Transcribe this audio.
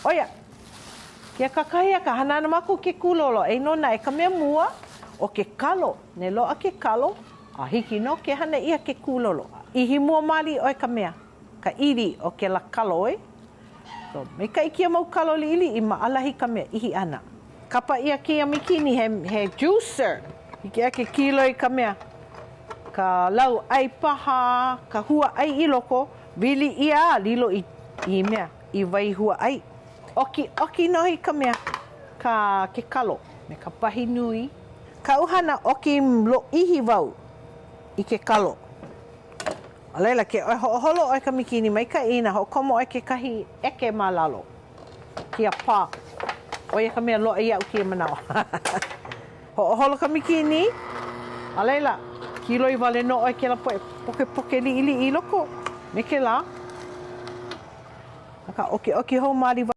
ʻO ia ke kakahiaka, hana ana mākou ke kūlolo, eia nō naʻe ka mea mua, ʻo ke kalo, ne loaʻa ke kalo, a hiki nō ke hana ʻia ke kūlolo. ʻIhi mua maoli ʻoe ka mea, ka ʻili o kēlā kalo, ʻe. So, maikaʻi kēia mau kalo liʻiliʻi, maʻalahi ka mea ʻihi ʻana. Kapa ʻia kēia mikini he, he juicer. Hiki ʻia ke kīloi ka mea, ka lau ʻai paha, ka hua ʻai i loko, wili ʻia a lilo i, i mea, i wai hua ʻai. ʻOkiʻoki nō hoʻi ka mea, ka, ke kalo me ka pahi nui. Kaʻu hana ʻoki lōʻihi wau i ke kalo. A laila, ke ʻoe hoʻoholo ʻoe ka mikini maikaʻi, inā hoʻokomo ʻoe kekahi ʻeke ma lalo, kēia pā, ʻo ia ka mea loaʻa iaʻu kēia manawa. Hoʻoholo ka mikini, a laila, kīloi wale nō ʻoe kēlā poʻe pokepoke liʻiliʻi i loko me kēlā. Akā, ʻokiʻoki hou maoli.